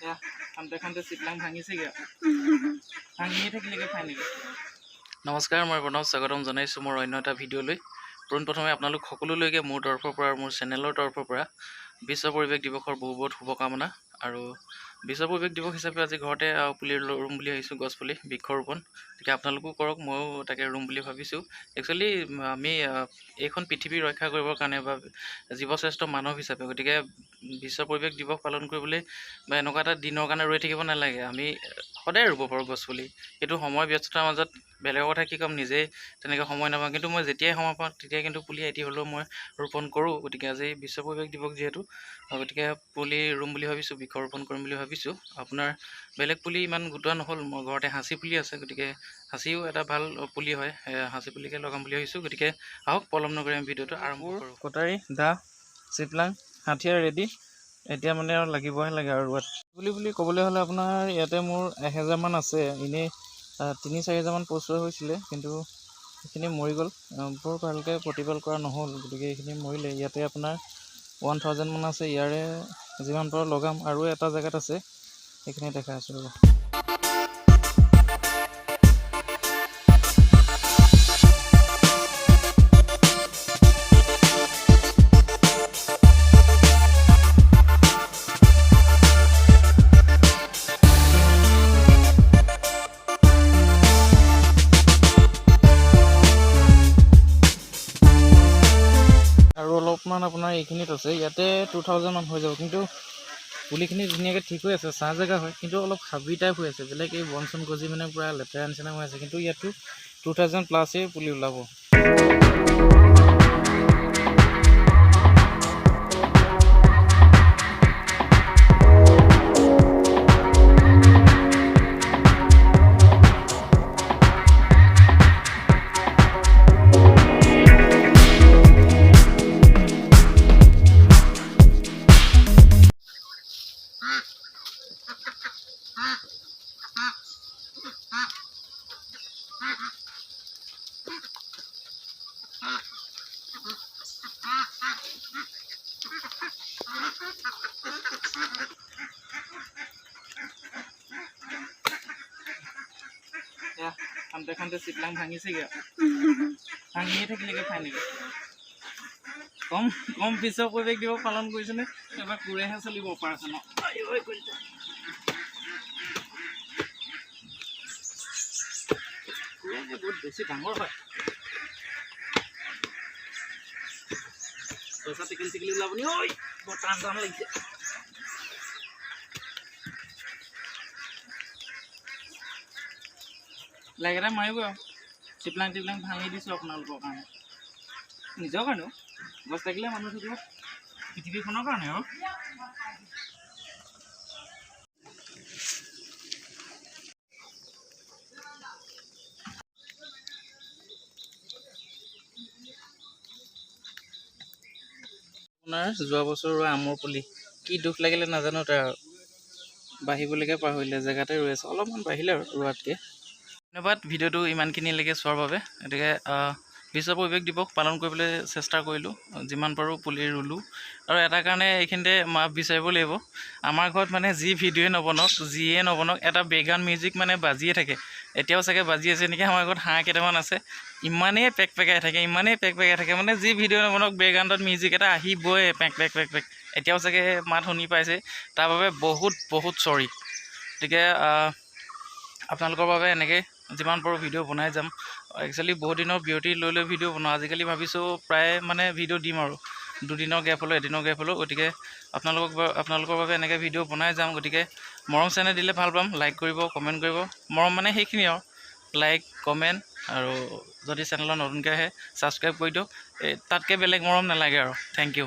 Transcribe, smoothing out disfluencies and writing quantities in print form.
এয়া খান্দে খান্দে চিপলাং ভাঙিছেগৈ, ভাঙিয়ে থাকিলেগৈ ফাইনেলি। নমস্কাৰ, মই প্ৰণৱ, স্বাগতম জনাইছোঁ মোৰ অন্য এটা ভিডিঅ'লৈ। পোনপ্ৰথমে আপোনালোক সকলোলৈকে মোৰ তৰফৰ পৰা আৰু মোৰ চেনেলৰ তৰফৰ পৰা বিশ্ব পৰিৱেশ দিৱসৰ বহু বহুত শুভকামনা। আৰু বিশ্ব পৰিৱেশ দিৱস হিচাপে আজি ঘৰতে পুলি ৰুম বুলি ভাবিছোঁ, গছপুলি বৃক্ষৰোপণ। গতিকে আপোনালোকো কৰক, ময়ো তাকে ৰুম বুলি ভাবিছোঁ। একচুৱেলি আমি এইখন পৃথিৱী ৰক্ষা কৰিবৰ কাৰণে বা জীৱশ্ৰেষ্ঠ মানৱ হিচাপে, গতিকে বিশ্ব পৰিৱেশ দিৱস পালন কৰিবলৈ বা এনেকুৱা এটা দিনৰ কাৰণে ৰৈ থাকিব নালাগে। আমি সদায় ৰুব পাৰোঁ গছপুলি। কিন্তু সময় ব্যস্ততাৰ মাজত বেলেগৰ কথা কি ক'ম, নিজেই তেনেকৈ সময় নাপাওঁ। কিন্তু মই যেতিয়াই সময় পাওঁ তেতিয়াই কিন্তু পুলি এটি হ'লেও মই ৰোপণ কৰোঁ। গতিকে আজি বিশ্ব পৰিৱেশ দিৱস যিহেতু, গতিকে পুলি ৰুম বুলি ভাবিছোঁ, বৃক্ষৰোপণ কৰিম বুলি ভাবিছোঁ। আপোনাৰ বেলেগ পুলি ইমান গোটোৱা নহ'ল, মোৰ ঘৰতে সাঁচি পুলি আছে, গতিকে সাঁচিও এটা ভাল পুলি হয়, সাঁচি পুলিকে লগাম বুলি ভাবিছোঁ। গতিকে আহক, পলম নকৰি আমি ভিডিঅ'টো আৰম্ভ কৰোঁ। কটাৰী, দা, চিপলাং, হাথিয়াৰ ৰেডি। এতিয়া মানে আৰু লাগিবহে লাগে আৰু ৰোৱাত। পুলি বুলি ক'বলৈ হ'লে আপোনাৰ ইয়াতে মোৰ 1000মান আছে। এনেই 3-4 হাজাৰমান পচোৱা হৈছিলে, কিন্তু সেইখিনি মৰি গ'ল, বৰ ভালকৈ প্ৰতিপাল কৰা নহ'ল, গতিকে এইখিনি মৰিলে। ইয়াতে আপোনাৰ 1000মান আছে, ইয়াৰে যিমান পাৰোঁ লগাম। আৰু এটা জেগাত আছে, সেইখিনি দেখাই আছোঁ ৰ'ব। আৰু অলপমান আপোনাৰ এইখিনিত আছে, ইয়াতে 2000মান হৈ যাব। কিন্তু পুলিখিনি ধুনীয়াকৈ ঠিক হৈ আছে, ছাঁ জেগা হয়, কিন্তু অলপ হাবি টাইপ হৈ আছে, বেলেগ এই বন চন গজি মানে পূৰা লেতেৰা নিচিনা হৈ আছে। কিন্তু ইয়াতো 2000 প্লাছেই পুলি ওলাব। খান্দে খান্দে চিপলাং ভাঙিছেগৈ, ভাঙিয়ে থাকিলেগৈ ফাইনেলি। কম কম বিশ্ব পৰিৱেশ দিৱস পালন কৰিছেনে? এবাৰ কোৰেহে চলিব অপাৰেশ্যনত। বহুত বেছি ডাঙৰ হয়, পইচা টেকেলি চেকেলি ওলাব নি? ঐ, বৰ টান টান লাগিছে। লাইক এটা মাৰিব। আৰু চিপলাং টিপলাং ভাঙি দিছোঁ আপোনালোকৰ কাৰণে, নিজৰ কাৰণেও। গছ থাকিলে মানুহ থাকিব, পৃথিৱীখনৰ কাৰণে। আৰু আপোনাৰ যোৱা বছৰ ৰোৱা আমৰ পুলি, কি দুখ লাগিলে নাজানো, তাৰ বাঢ়িবলৈকে পাহৰিলে, জেগাতে ৰৈ আছে, অলপমান বাঢ়িলে আৰু ৰোৱাতকৈ। ধন্যবাদ ভিডিঅ'টো ইমানখিনিলৈকে চোৱাৰ বাবে। গতিকে বিশ্ব পৰিৱেশ দিৱস পালন কৰিবলৈ চেষ্টা কৰিলোঁ, যিমান পাৰোঁ পুলি ৰুলোঁ। আৰু এটা কাৰণে এইখিনিতে মাফ বিচাৰিব লাগিব, আমাৰ ঘৰত মানে যি ভিডিঅ'ই নবনাওক, যিয়ে নবনাওক, এটা বেকগ্ৰাউণ্ড মিউজিক মানে বাজিয়ে থাকে। এতিয়াও চাগে বাজি আছে নেকি। আমাৰ ঘৰত হাঁহ কেইটামান আছে, ইমানেই পেক পেকাই থাকে, ইমানেই পেক পেকাই থাকে, মানে যি ভিডিঅ' নবনাওক বেকগ্ৰাউণ্ডত মিউজিক এটা আহিবই, পেক পেক পেক পেক। এতিয়াও চাগে মাত শুনি পাইছে, তাৰ বাবে বহুত বহুত চৰি। গতিকে আপোনালোকৰ বাবে এনেকৈ যিমান পাৰোঁ ভিডিঅ' বনাই যাম। একচুৱেলি বহুত দিনৰ বিৰতি লৈ লৈ ভিডিঅ' বনাওঁ, আজিকালি ভাবিছোঁ প্ৰায় মানে ভিডিঅ' দিম আৰু, দুদিনৰ গেপ হ'লেও এদিনৰ গেপ হ'লেও। গতিকে আপোনালোকৰ বাবে এনেকৈ ভিডিঅ' বনাই যাম। গতিকে মৰম চেনেহ দিলে ভাল পাম, লাইক কৰিব, কমেণ্ট কৰিব। মৰম মানে সেইখিনি আৰু, লাইক কমেণ্ট, আৰু যদি চেনেলত নতুনকৈ আহে ছাবস্ক্ৰাইব কৰি দিয়ক। তাতকৈ বেলেগ মৰম নালাগে আৰু। Thank you.